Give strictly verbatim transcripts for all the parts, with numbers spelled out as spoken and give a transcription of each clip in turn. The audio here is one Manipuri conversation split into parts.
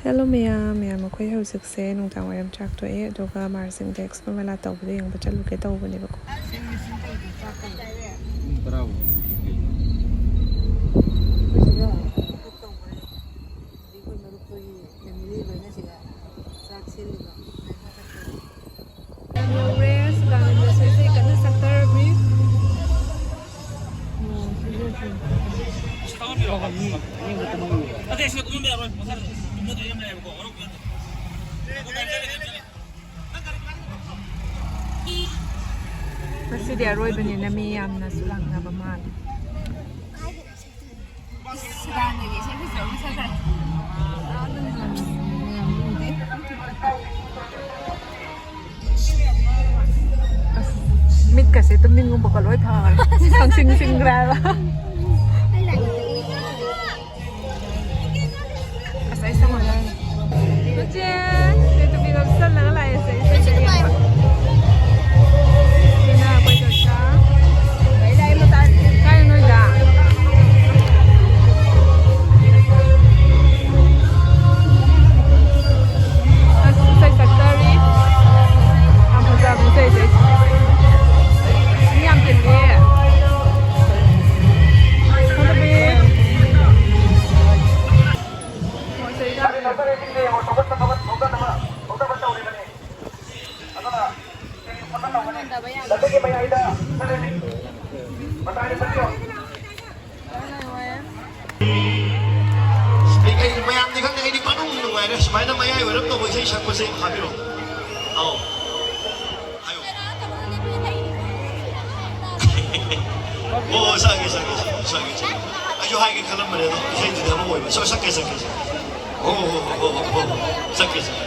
ꯍꯦꯜꯂꯣ ꯃꯌꯥꯝ, ꯃꯌꯥꯝ ꯑꯩꯈꯣꯏ ꯍꯧꯖꯤꯛꯁꯦ ꯅꯨꯡꯗꯥꯡ ꯋꯥꯏꯔꯝ ꯆꯥꯛ ꯇꯣꯛꯑꯦ, ꯑꯗꯨꯒ ꯃꯥꯔꯁꯤꯡꯗ ꯑꯦꯛꯁꯄꯣ ꯃꯦꯂꯥ ꯇꯧꯕꯗꯣ ꯌꯦꯡꯕ ꯆꯠꯂꯨꯒꯦ ꯇꯧꯕꯅꯦꯕꯀꯣ꯫ ꯌꯧꯔꯦ, ꯁꯗꯥꯅꯟꯗ ꯏꯁꯩ ꯀꯟꯅ ꯁꯛꯊꯔꯝꯃꯤ꯫ ꯉꯁꯤꯗꯤ ꯑꯔꯣꯏꯕꯅꯤꯅ ꯃꯤ ꯌꯥꯝꯅꯁꯨ ꯂꯥꯛꯅꯕ ꯃꯥꯜꯂꯦ꯫ ꯁꯨꯗꯥꯟꯗꯒꯤ ꯏꯁꯩ ꯐꯖꯕ ꯑꯃ ꯁꯛꯈ꯭ꯔꯦ꯫ ꯑꯁ, ꯃꯤꯠꯀꯁꯦ ꯇꯨꯝꯅꯤꯡꯉꯨꯕꯒ ꯂꯣꯏ ꯐꯈ꯭ꯔꯦ꯫ ꯁꯪꯁꯤꯡ ꯁꯤꯡꯈ꯭ꯔꯦ ꯍꯥꯏꯕ꯫ ꯑꯁ, ꯑꯩ ꯁꯪꯉꯝꯃꯔꯣꯏ꯫ ꯃꯆꯦ, ꯁꯦ ꯇꯨꯄꯤ ꯂꯧꯁꯜꯂꯒ ꯂꯥꯛꯑꯦ ꯁꯦ, ꯏꯁꯩ ꯌꯦꯡꯕ꯫ ꯁꯤꯅ ꯑꯩꯈꯣꯏ ꯆꯠꯄ꯫ ꯀꯥꯏ ꯅꯣꯏꯗ? ꯑꯁ, ꯏꯁꯩ ꯁꯛꯇꯔꯤ꯫ ꯌꯥꯝ ꯐꯖꯕꯅꯤ ꯏꯁꯩꯁꯦ꯫ ꯃꯤ ꯌꯥꯝ ꯇꯤꯜꯂꯦ꯫ ꯐꯖꯕꯤ꯫ ꯑꯩ, ꯑꯩ ꯃꯌꯥꯝꯗꯤ ꯈꯪꯗꯦ, ꯑꯩꯗꯤ ꯄꯪꯅꯨꯡ ꯅꯨꯡꯉꯥꯏꯔꯦ꯫ ꯁꯨꯃꯥꯏꯅ ꯃꯌꯥꯏ ꯑꯣꯏꯔꯞ ꯇꯧꯕ ꯏꯁꯩ ꯁꯛꯄꯁꯦ ꯍꯥꯞꯄꯤꯔꯛꯑꯣ꯫ ꯑꯧ꯫ ꯍꯥꯏꯌꯣ꯫ ꯑꯣ, ꯁꯛꯑꯒꯦ, ꯁꯛꯑꯒꯦ, ꯁꯛꯑꯒꯦ, ꯁꯛꯑꯒꯦ꯫ ꯑꯩꯁꯨ ꯍꯥꯏꯒꯦ ꯈꯜꯂꯝꯕꯅꯦ, ꯑꯗꯣ ꯏꯁꯩꯗꯨꯗꯤ ꯑꯃ ꯑꯣꯏꯕ꯫ ꯁꯛ-, ꯁꯛꯀꯦ, ꯁꯛꯀꯦ, ꯁꯛꯀꯦ꯫ ꯑꯣ, ꯑꯣ, ꯑꯣ, ꯑꯣ, ꯑꯣ, ꯑꯣ꯫ ꯁꯛꯀꯦ, ꯁꯛꯀꯦ꯫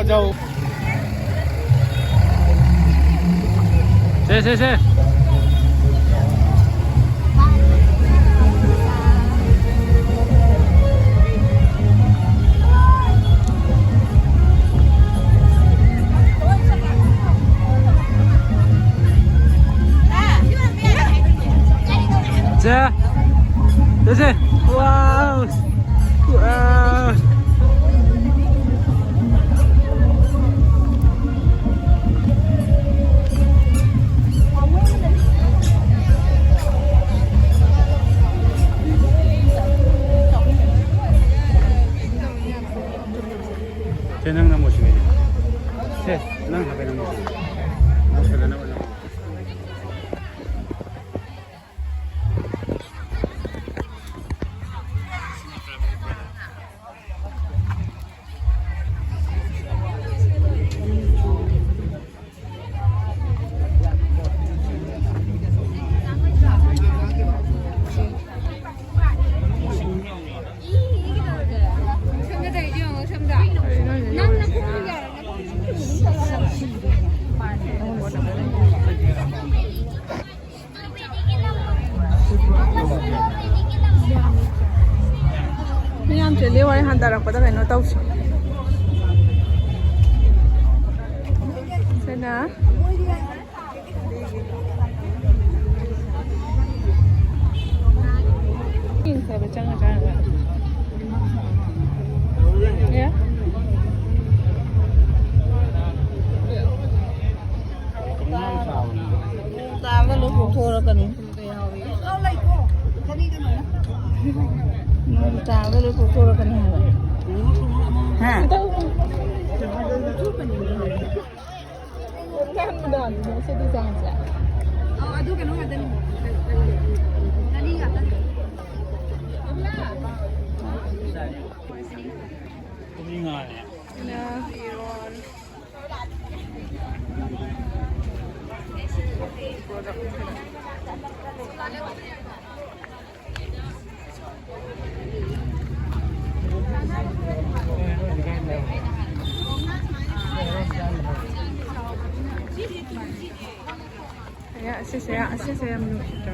जाओ। से, से, से। से, से, से। वाओ। वाओ। ꯁꯦ, ꯅꯪ ꯅꯝꯃꯣ ꯁꯤꯗꯩꯗꯤ꯫ ꯁꯦ, ꯅꯪ ꯍꯥꯏꯐꯦꯠ ꯅꯝꯃꯣ ꯁꯤꯗꯩꯗꯤ꯫ ꯅꯪ ꯐꯖꯅꯕ ꯅꯝꯃꯣ꯫ ꯃꯌꯥꯝꯁꯦ ꯂꯦꯋꯥꯏ ꯍꯟꯊꯔꯛꯄꯗ ꯀꯩꯅꯣ ꯇꯧꯁꯤ꯫ ꯁꯤꯅ ꯌꯦꯡꯁꯦꯕ ꯆꯪꯉ ꯆꯪꯉꯒ꯫ ꯑꯦ? ꯅꯣꯡ ꯇꯥꯕꯗ ꯂꯣꯏ ꯄꯣꯛꯊꯣꯔꯛꯀꯅꯤ꯫ ꯅꯣꯡ ꯇꯥꯕꯗ ꯂꯣꯏ ꯄꯣꯛꯊꯣꯔꯛꯀꯅꯤ ꯍꯥꯏꯕ꯫ ꯍꯥ? ꯁꯤ ꯗꯤꯖꯥꯏꯟꯁꯦ꯫ ꯑꯗꯨ ꯀꯩꯅꯣ ꯉꯥꯛꯇꯅꯤ꯫ ꯉꯥꯅꯤ ꯉꯥꯛꯇꯅꯤ꯫ ꯁꯤꯅ ꯐꯤꯔꯣꯟ꯫ ꯑꯁꯤꯁꯦ, ꯑꯁꯤꯁꯦ ꯌꯥꯝ ꯅꯨꯡꯁꯤꯗ꯭ꯔꯣ?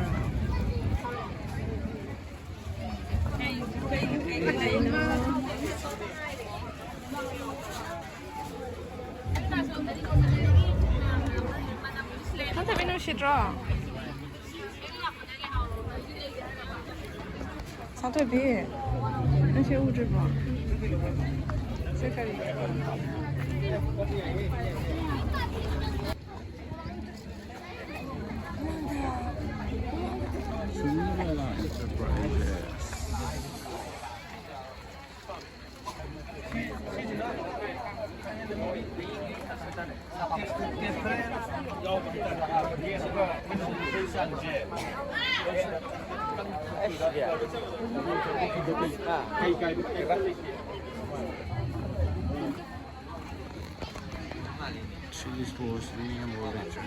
ꯁꯥꯟꯊꯣꯏꯕꯤ, ꯅꯨꯡꯁꯤꯗ꯭ꯔꯣ? ꯁꯥꯟꯊꯣꯏꯕꯤ, ꯅꯪꯁꯦ ꯎꯗ꯭ꯔꯤꯕꯣ? ꯁꯦ ꯀꯔꯤ? Three stores, ꯃꯤ ꯑꯃꯐꯥꯎ ꯂꯩꯇ꯭ꯔꯦ꯫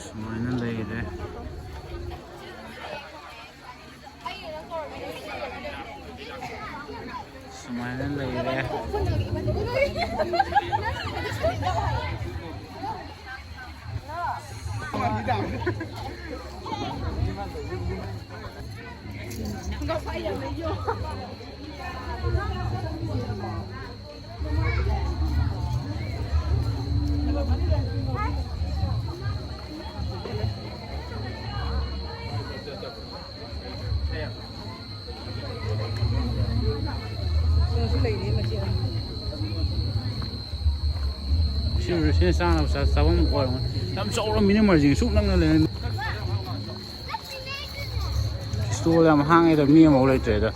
ꯁꯨꯃꯥꯏꯅ ꯂꯩꯔꯦ꯫ ꯁꯨꯃꯥꯏꯅ ꯂꯩꯔꯦ꯫ ꯁꯤ ꯁꯤꯅ ꯆꯥꯅꯕ ꯆꯥ-, ꯆꯥꯐꯝ ꯑꯣꯏꯔꯝꯒꯅꯤ꯫ ꯌꯥꯝ ꯆꯥꯎꯔꯝꯃꯤꯅꯦ ꯃꯔꯖꯤꯡ, ꯁꯨꯛ ꯅꯛꯅ ꯂꯩꯔꯝꯃꯤ꯫ ꯁ꯭ꯇꯣꯜ ꯌꯥꯝ ꯍꯥꯡꯉꯦꯗ, ꯃꯤ ꯑꯃꯐꯥꯎ ꯂꯩꯇ꯭ꯔꯦꯗ꯫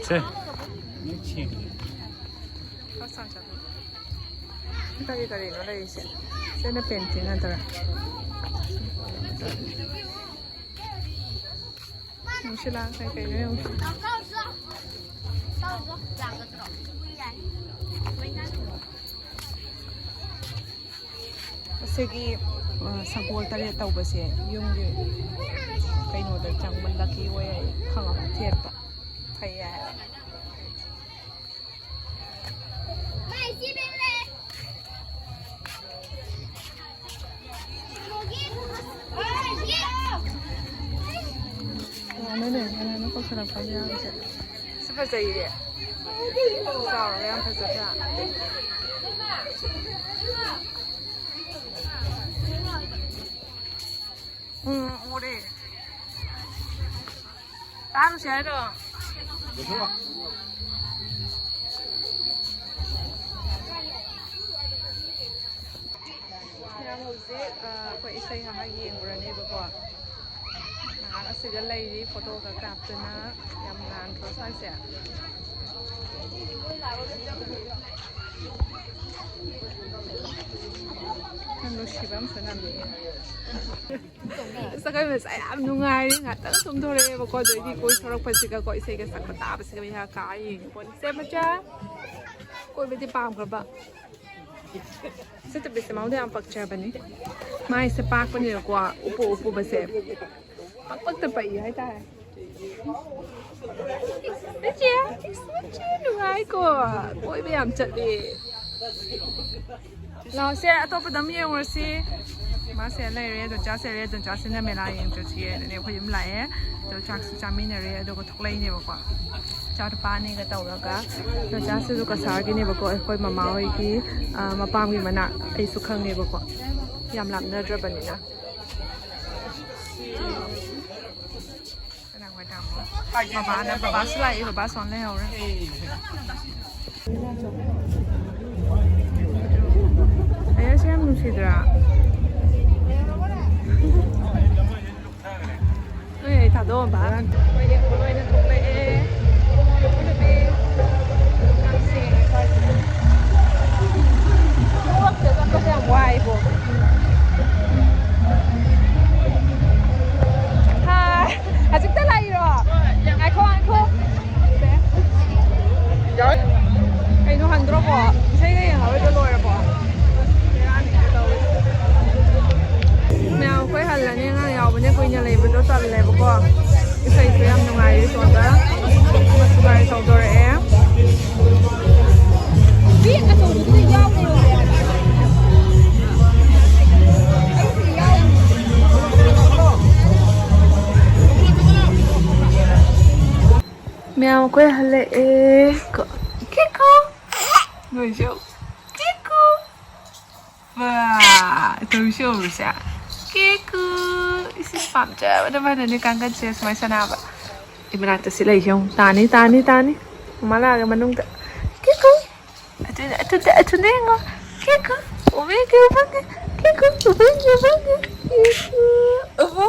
ꯁꯦ꯫ ꯀꯔꯤ ꯀꯔꯤꯅꯣ ꯂꯩꯔꯤꯁꯦ? ꯁꯤꯅ ꯄꯦꯟꯇꯤꯡ ꯅꯠꯇ꯭ꯔꯥ? ꯅꯨꯡꯁꯤꯠ ꯂꯥꯡ ꯀꯩ ꯀꯩꯅꯣ ꯌꯦꯡꯉꯨꯁꯤ꯫ ꯆꯥꯎꯁꯣ꯫ ꯆꯥꯎꯁꯣ꯫ ꯂꯥꯡꯒꯗ꯭ꯔꯣ? ꯌꯥꯏ꯫ ꯂꯩꯉꯥꯏ꯫ ꯁꯤꯒꯤ, ꯑ, ꯁꯒꯣꯜ ꯇꯔꯦꯠ ꯇꯧꯕꯁꯦ ꯌꯨꯝꯒꯤ ꯀꯩꯅꯣꯗ ꯆꯪꯕ lucky ꯑꯣꯏ ꯍꯥꯏ, ꯈꯪꯉꯕ? ꯊꯦꯠꯄ ꯐꯩ ꯍꯥꯏ꯫ ꯌꯥꯅꯤꯅꯦ, ꯀꯅꯥꯅꯣ ꯀꯧꯁꯜꯂꯛꯄ ꯃꯌꯥꯝꯁꯦ꯫ ꯁꯤ ꯐꯖꯩꯌꯦ꯫ ꯆꯥꯎꯔꯒ ꯌꯥꯝ ꯐꯖꯗ꯭ꯔꯥ? ꯎꯝ, ꯎꯔꯦ꯫ ꯆꯥꯔꯨꯁꯦ ꯍꯥꯏꯔꯣ? ꯃꯌꯥꯝ ꯍꯧꯖꯤꯛ, ꯑ, ꯑꯩꯈꯣꯏ ꯏꯁꯩ ꯉꯥꯏꯍꯥꯛ ꯌꯦꯡꯉꯨꯔꯅꯦꯕꯀꯣ꯫ ꯉꯥꯏꯍꯥꯛ ꯑꯁꯤꯗ ꯂꯩꯔꯤ, photo ꯈꯔ ꯀꯥꯞꯇꯅ꯫ ꯌꯥꯝ ꯅꯥꯟꯗ꯭ꯔꯣ ꯁ꯭ꯋꯥꯏꯁꯦ? ꯌꯥꯝ ꯅꯨꯡꯁꯤꯕ ꯑꯃꯁꯨ ꯅꯝꯃꯛꯑꯦ꯫ ꯑꯁ, ꯑꯩꯈꯣꯏ ꯃꯆꯥ ꯌꯥꯝ ꯅꯨꯡꯉꯥꯏꯔꯤ꯫ ꯉꯥꯛꯇꯪ ꯇꯨꯝꯊꯣꯔꯛꯑꯦꯕꯀꯣ, ꯑꯗꯩꯗꯤ ꯀꯣꯏꯊꯣꯔꯛꯄꯁꯤꯒꯀꯣ, ꯏꯁꯩꯒ ꯁꯛꯄ ꯇꯥꯕꯁꯤꯒ ꯃꯌꯥ ꯀꯥ ꯌꯦꯡꯉꯤ ꯄꯣꯠꯅꯤ꯫ ꯁꯦ ꯃꯆꯥ, ꯀꯣꯏꯕꯗꯤ ꯄꯥꯝꯈ꯭ꯔꯕ? ꯆꯠꯇꯕꯤꯁꯦ ꯃꯉꯣꯟꯗ ꯌꯥꯝ ꯄꯛꯆꯕꯅꯤ꯫ ꯃꯥꯏꯁꯦ ꯄꯥꯛꯄꯅꯤꯅꯀꯣ, ꯎꯞꯄ ꯎꯞꯄꯨꯕꯁꯦ ꯄꯛꯄꯛꯇ ꯄꯛꯏ ꯍꯥꯏꯇꯥꯔꯦ꯫ ꯃꯆꯦ, ꯃꯆꯦ ꯅꯨꯡꯉꯥꯏꯀꯣ, ꯀꯣꯏꯕ ꯌꯥꯝ ꯆꯠꯂꯤ꯫ ꯂꯥꯛꯑꯣꯁꯦ, ꯑꯇꯣꯞꯄꯗ ꯑꯃ ꯌꯦꯡꯉꯨꯔꯁꯤ꯫ ꯃꯥꯁꯦ ꯂꯩꯔꯦ, ꯗꯣꯟꯆꯥꯁꯦ ꯂꯩꯔꯦ, ꯗꯣꯟꯆꯥꯁꯤꯅ ꯃꯦꯂꯥ ꯌꯦꯡ ꯆꯠꯁꯤ ꯍꯥꯏꯅꯅꯦ ꯑꯩꯈꯣꯏ ꯌꯨꯝ ꯂꯥꯛꯑꯦ꯫ ꯑꯗꯣ ꯆꯥꯛꯁꯨ ꯆꯥꯃꯤꯟꯅꯔꯦ, ꯑꯗꯨꯒ ꯊꯣꯛꯂꯛꯏꯅꯦꯕꯀꯣ꯫ ꯏꯆꯥ ꯅꯨꯄꯥ ꯑꯅꯤꯒ ꯇꯧꯔꯒ ꯗꯣꯟꯆꯥꯁꯤꯁꯨ ꯀꯁꯥꯔꯒꯤꯅꯦꯕꯀꯣ, ꯑꯩꯈꯣꯏ ꯃꯃꯥ ꯍꯣꯏꯒꯤ, ꯑ, ꯃꯄꯥꯝꯒꯤ ꯃꯅꯥꯛ, ꯑꯩꯁꯨ ꯈꯪꯉꯦꯕꯀꯣ꯫ ꯌꯥꯝ ꯂꯥꯞꯅꯗ꯭ꯔꯕꯅꯤꯅ꯫ ꯃꯃꯥꯅ ꯕꯕꯥꯁꯨ ꯂꯥꯛꯏ, ꯕꯕꯥ ꯁꯣꯝ ꯂꯩꯍꯧꯔꯦ꯫ ꯑꯌꯥꯁꯦ ꯌꯥꯝ ꯅꯨꯡꯁꯤꯗ꯭ꯔꯥ? ꯅꯣꯏ ꯑꯩ ꯊꯥꯗꯣꯛꯑꯝꯕ꯫ ꯑꯩꯈꯣꯏ ꯌꯦꯡꯕ ꯂꯣꯏꯅ ꯊꯣꯛꯂꯛꯑꯦ꯫ ꯅꯨꯄꯤ ꯌꯥꯝ ꯁꯦꯡꯉꯦ ꯁ꯭ꯋꯥꯏꯁꯦ꯫ ꯊꯣꯛꯂꯛꯇ ꯆꯠꯄꯁꯦ ꯌꯥꯝ ꯋꯥꯏꯕꯣ꯫ ꯍꯥꯏ, ꯍꯧꯖꯤꯛꯇ ꯂꯥꯛꯏꯔꯣ? ꯉꯥꯏꯈꯣ, ꯉꯥꯏꯈꯣ꯫ ꯀꯩꯅꯣ ꯍꯟꯗ꯭ꯔꯣꯕꯣ? ꯏꯁꯩꯒ ꯌꯦꯡꯍꯧꯔꯣꯏꯗ꯭ꯔꯣ? ꯂꯣꯏꯔꯕꯣ? ꯕꯦꯔꯥꯅꯤꯅꯦ ꯇꯧꯔꯤꯁꯦ꯫ ꯃꯌꯥꯝ ꯑꯩꯈꯣꯏ ꯍꯜꯂꯛꯑꯦ꯫ ꯀꯣ-, ꯀꯤꯀꯨ꯫ ꯅꯣꯏꯁꯨ꯫ ꯀꯤꯀꯨ꯫ ꯋꯥ, ꯇꯧꯔꯤꯁꯦ ꯎꯕ꯭ꯔꯁꯦ? ꯀꯤꯀꯨ꯫ ꯏꯁ, ꯄꯥꯝꯖꯕꯅ ꯃꯥꯅꯅꯦ ꯀꯥꯡꯒꯟꯁꯦ ꯁꯨꯃꯥꯏꯅ ꯁꯥꯟꯅꯕ꯫ ꯑꯩ ꯃꯅꯥꯛꯇ ꯁꯤ ꯂꯩꯁꯦ ꯌꯦꯡꯉꯨ꯫ ꯇꯥꯅꯤ, ꯇꯥꯅꯤ, ꯇꯥꯅꯤ꯫ ꯃꯃꯥ ꯂꯥꯛꯑꯒ ꯃꯅꯨꯡꯗ꯫ ꯀꯤꯀꯨ꯫ ꯑꯗꯨꯗ, ꯑꯗꯨꯗ, ꯑꯗꯨꯗ ꯌꯦꯡꯉꯣ꯫ ꯀꯤꯀꯨ꯫ ꯎꯕꯤꯒꯦ, ꯎꯕꯤꯒꯦ꯫ ꯀꯤꯀꯨ, ꯎꯕꯤꯒꯦ, ꯎꯕꯤꯒꯦ꯫ ꯀꯤꯀꯨ꯫ ꯎꯕꯣ꯫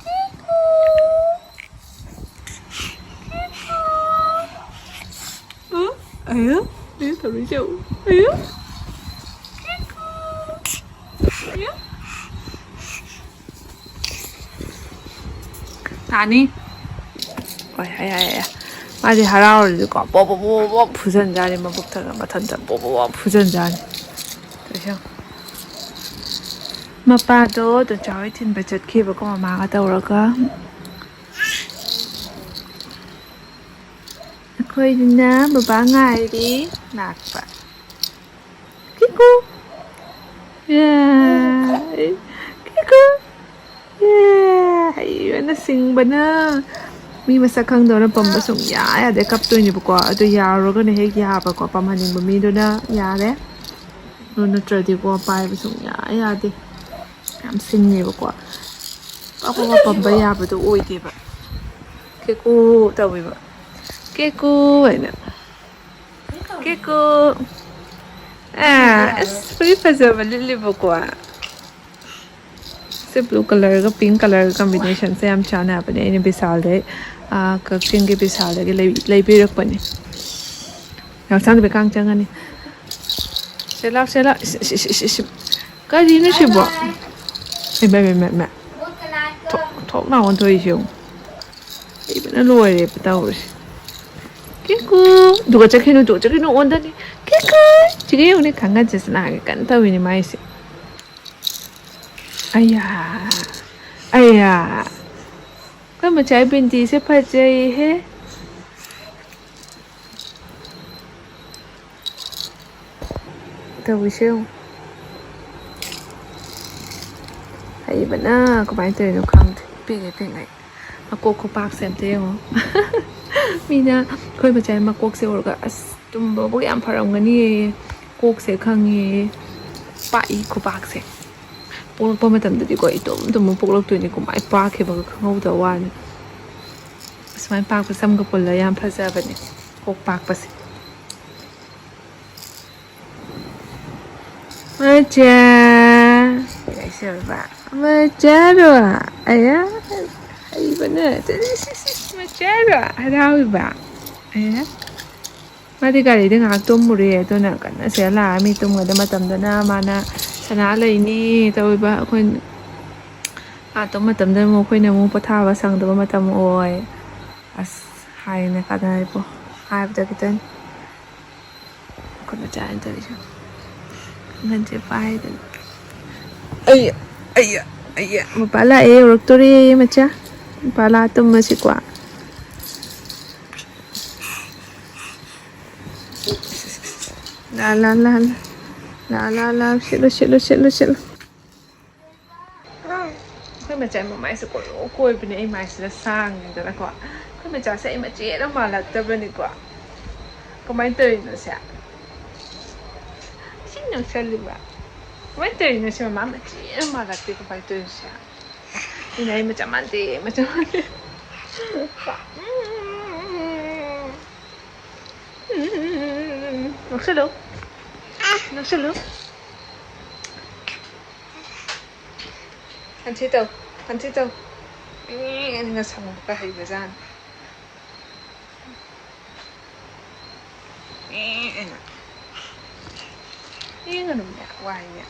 ꯀꯤꯀꯨ꯫ ꯀꯤꯀꯨ꯫ ꯎ, ꯑꯌꯣ, ꯑꯌꯣ, ꯇꯧꯔꯤꯁꯦ ꯎ꯫ ꯑꯌꯣ꯫ ꯀꯤꯀꯨ꯫ ꯑꯌꯣ꯫ ꯇꯥꯅꯤ꯫ ꯍꯣꯏ, ꯍꯥꯏ, ꯍꯥꯏ, ꯍꯥꯏ꯫ ꯃꯥꯗꯤ ꯍꯔꯥꯎꯔꯗꯤꯀꯣ, ꯄꯣꯞ, ꯄꯣꯞ, ꯄꯣꯞ, ꯄꯣꯞ ꯐꯨꯖꯟꯖꯥꯅꯤ ꯃꯕꯨꯛ ꯊꯪꯅ ꯃꯊꯟꯇ ꯄꯣꯞ, ꯄꯣꯞ, ꯄꯣꯞ ꯐꯨꯖꯟꯖꯥꯅꯤ꯫ ꯇꯧꯔꯤꯁꯦ ꯌꯦꯡꯉꯣ꯫ ꯃꯄꯥꯗꯣ ꯗꯣꯟꯆꯥ ꯍꯣꯏ ꯊꯤꯟꯕ ꯆꯠꯈꯤꯕꯀꯣ, ꯃꯃꯥꯒ ꯇꯧꯔꯒ꯫ ꯑꯩꯈꯣꯏꯗꯨꯅ ꯕꯕꯥ ꯉꯥꯏꯔꯤ ꯂꯥꯛꯄ꯫ ꯀꯤꯀꯨ꯫ ꯌꯥꯏ꯫ ꯀꯤꯀꯨ꯫ ꯌꯥꯏ꯫ ꯍꯩꯕꯅ ꯁꯤꯡꯕꯅ꯫ ꯃꯤ ꯃꯁꯛ ꯈꯪꯗꯕꯅ ꯄꯝꯕ ꯁꯨꯡꯌꯥ ꯌꯥꯗꯦ꯫ ꯀꯞꯇꯣꯏꯅꯦꯕꯀꯣ꯫ ꯑꯗꯨ ꯌꯥꯔꯨꯔꯒꯅ ꯍꯦꯛ ꯌꯥꯕꯀꯣ꯫ ꯄꯝꯍꯟꯅꯤꯡꯕ ꯃꯤꯗꯨꯅ ꯌꯥꯔꯦ꯫ ꯑꯗꯨ ꯅꯠꯇ꯭ꯔꯗꯤꯀꯣ, ꯄꯥꯏꯕ ꯁꯨꯡꯌꯥ ꯌꯥꯗꯦ꯫ ꯌꯥꯝ ꯁꯤꯡꯉꯦꯕꯀꯣ꯫ ꯄꯞ ꯄꯞ ꯄꯞ ꯄꯝꯕ ꯌꯥꯕꯗꯣ ꯑꯣꯏꯗꯦꯕ꯫ ꯀꯦꯀꯨ ꯇꯧꯋꯦꯕ꯫ ꯀꯦꯀꯨ ꯍꯥꯏꯅ꯫ ꯀꯦꯀꯨ꯫ ꯑꯥ, ꯑꯁ, ꯐꯨꯔꯤꯠ ꯐꯖꯕ ꯂꯤꯠꯂꯤꯕꯀꯣ꯫ ꯁꯤ blue colourꯒ pink colourꯒ combinationꯁꯦ ꯌꯥꯝ ꯆꯥꯟꯅꯕꯅꯦ꯫ ꯑꯩꯅ ꯕꯤꯁꯥꯜꯗꯩ, ꯑꯥ, ꯀꯛꯆꯤꯡꯒꯤ ꯕꯤꯁꯥꯜꯗꯒꯤ ꯂꯩ-, ꯂꯩꯕꯤꯔꯛꯄꯅꯦ꯫ ꯉꯥꯛꯁꯪꯗꯕꯤ ꯀꯥꯡ ꯆꯪꯉꯅꯤ꯫ ꯁꯦ ꯂꯥꯎ, ꯁꯦ ꯂꯥꯎ꯫ ꯏꯁ, ꯏꯁ, ꯏꯁ, ꯏꯁ, ꯏꯁ꯫ ꯀꯔꯤꯅꯣ ꯁꯤꯕꯣ? ꯏꯃꯥ, ꯏꯃꯥ, ꯏꯃꯥ, ꯏꯃꯥ꯫ ꯊꯣꯛ, ꯊꯣꯛ ꯂꯥꯎ ꯑꯣꯟꯊꯣꯛꯏꯁꯦ ꯌꯦꯡꯉꯨ꯫ ꯂꯩꯕꯅ ꯂꯣꯏꯔꯦꯕ ꯇꯧꯔꯤꯁꯦ꯫ ꯀꯤꯀꯨ꯫ ꯑꯗꯨꯒ ꯆꯠꯈꯤꯅꯨ, ꯑꯗꯨꯒ ꯆꯠꯈꯤꯅꯨ, ꯑꯣꯟꯗꯅꯤ꯫ ꯀꯤꯀꯨ꯫ ꯁꯤꯒ ꯌꯦꯡꯉꯨꯅꯦ, ꯈꯪꯒꯟꯁꯦ ꯁꯅꯥꯒꯤ ꯀꯟꯅ ꯇꯧꯔꯤꯅꯦ ꯃꯥꯏꯁꯦ꯫ ꯑꯌꯥ꯫ ꯑꯌꯥ꯫ ꯑꯩꯈꯣꯏ ꯃꯆꯥꯏ ꯕꯤꯟꯗꯤꯁꯦ ꯐꯖꯩꯍꯦ꯫ ꯇꯧꯔꯤꯁꯦ ꯌꯦꯡꯉꯨ꯫ ꯍꯩꯕꯅ ꯀꯃꯥꯏꯅ ꯇꯧꯔꯤꯅꯣ ꯈꯪꯗꯦ꯫ ꯄꯤꯛꯑꯦ ꯄꯤꯛꯉꯩ꯫ ꯃꯀꯣꯛ ꯈꯨꯄꯥꯛꯁꯦ ꯑꯝꯇ ꯌꯦꯡꯉꯣ꯫ ꯃꯤꯅ ꯑꯩꯈꯣꯏ ꯃꯆꯥꯒꯤ ꯃꯀꯣꯛꯁꯦ ꯎꯔꯒ, "ꯑꯁ, ꯇꯨꯝꯕꯕꯨ ꯌꯥꯝ ꯐꯔꯝꯒꯅꯤꯌꯦ, ꯀꯣꯛꯁꯦ ꯈꯪꯉꯦ, ꯄꯥꯛꯏ ꯈꯨꯄꯥꯛꯁꯦ"꯫ ꯄꯣꯛꯂꯛꯄ ꯃꯇꯝꯗꯗꯤꯀꯣ, ꯏꯇꯨꯝ ꯇꯨꯝꯃ ꯄꯣꯛꯂꯛꯇꯣꯏꯅꯤ, ꯀꯃꯥꯏꯅ ꯄꯥꯛꯈꯤꯕꯒ ꯈꯪꯍꯧꯗꯕ ꯋꯥꯅꯤ꯫ ꯑꯁꯨꯃꯥꯏꯅ ꯄꯥꯛꯄ ꯁꯝꯒ ꯄꯨꯜꯂ ꯌꯥꯝ ꯐꯖꯕꯅꯦ ꯀꯣꯛ ꯄꯥꯛꯄꯁꯦ꯫ ꯃꯆꯥ꯫ ꯀꯩ ꯍꯥꯏꯁꯦꯕ? ꯃꯆꯥꯔꯣ? ꯑꯌꯥ, ꯍꯩꯕꯅ꯫ ꯃꯆꯥꯔꯣ? ꯍꯔꯥꯎꯏꯕ꯫ ꯑꯌꯥ꯫ ꯃꯥꯗꯤ ꯒꯥꯔꯤꯗ ꯉꯥꯏꯍꯥꯛ ꯇꯨꯝꯃꯨꯔꯦ, ꯑꯗꯨꯅ ꯀꯟꯅ ꯁꯤꯗ ꯂꯥꯛꯑ ꯃꯤ ꯇꯨꯝꯒꯗꯕ ꯃꯇꯝꯗꯅ ꯃꯥꯅ ꯁꯅꯥ ꯂꯩꯅꯤ ꯇꯧꯔꯤꯕ꯫ ꯑꯩꯈꯣꯏ ꯑꯥ ꯇꯨꯝꯕ ꯃꯇꯝꯗꯅ ꯑꯃꯨꯛ ꯑꯩꯈꯣꯏꯅ ꯑꯃꯨꯛ ꯄꯣꯊꯥꯕ ꯁꯪꯗꯕ ꯃꯇꯝ ꯑꯣꯏ꯫ ꯑꯁ, ꯍꯥꯏꯅ ꯀꯥꯟꯅꯔꯦꯕꯣ꯫ ꯍꯥꯏꯕꯗ ꯈꯤꯇꯪ ꯈꯨꯠ ꯃꯆꯥ ꯑꯅꯤ ꯇꯧꯔꯤꯁꯦ꯫ ꯀꯥꯡꯈꯟꯁꯦ ꯄꯥꯏꯗꯅ꯫ ꯑꯩ, ꯑꯩ, ꯑꯩ, ꯃꯄꯥ ꯂꯥꯛꯑꯦ, ꯌꯧꯔꯛꯇꯣꯔꯦ, ꯃꯆꯥ꯫ ꯃꯄꯥ ꯂꯥꯛꯑ ꯇꯨꯝꯃꯁꯤꯀꯣ꯫ ꯂꯥ, ꯂꯥ, ꯂꯥ, ꯂꯥ꯫ ꯂꯥ, ꯂꯥ, ꯂꯥ꯫ ꯁꯤꯠꯂꯨ, ꯁꯤꯠꯂꯨ, ꯁꯤꯠꯂꯨ, ꯁꯤꯠꯂꯨ꯫ ꯑꯩꯈꯣꯏ ꯃꯆꯥ ꯃꯃꯥꯏꯁꯦ ꯀꯣꯏꯔꯣ ꯀꯣꯏꯕꯅꯦ, ꯑꯩ ꯃꯥꯏꯁꯤꯗ ꯁꯥꯡꯉꯦꯗꯅꯀꯣ꯫ ꯑꯩꯈꯣꯏ ꯃꯆꯥꯁꯦ ꯑꯩ ꯃꯆꯦ ꯑꯃ ꯃꯥꯜꯂꯛꯇꯕꯅꯤꯀꯣ꯫ ꯀꯃꯥꯏꯅ ꯇꯧꯔꯤꯅꯣ ꯁꯦ? ꯁꯤ ꯅꯣꯛꯁꯜꯂꯤꯕ꯫ ꯀꯃꯥꯏꯅ ꯇꯧꯔꯤꯅꯣ ꯁꯤ? ꯃꯃꯥ ꯃꯆꯦ ꯑꯃ ꯃꯥꯜꯂꯛꯇꯦ, ꯀꯃꯥꯏꯅ ꯇꯧꯔꯤꯅꯣ ꯁꯦ? ꯑꯩꯅ ꯑꯩ ꯃꯆꯥ ꯃꯥꯟꯗꯦ, ꯃꯆꯥ ꯃꯥꯟꯗꯦ꯫ ꯎꯝ, ꯅꯣꯛꯁꯜꯂꯨ꯫ ꯅꯣꯛꯁꯜꯂꯨ꯫ ꯍꯟꯁꯤ ꯇꯧ, ꯍꯟꯁꯤ ꯇꯧ꯫ ꯑꯦ, ꯉꯁꯥꯡꯕꯒ ꯍꯩꯕꯖꯥꯠꯅꯤ꯫ ꯑꯦ, ꯑꯩꯅ꯫ ꯌꯦꯡꯒꯅꯨꯅꯦ, ꯋꯥꯏꯅꯦ꯫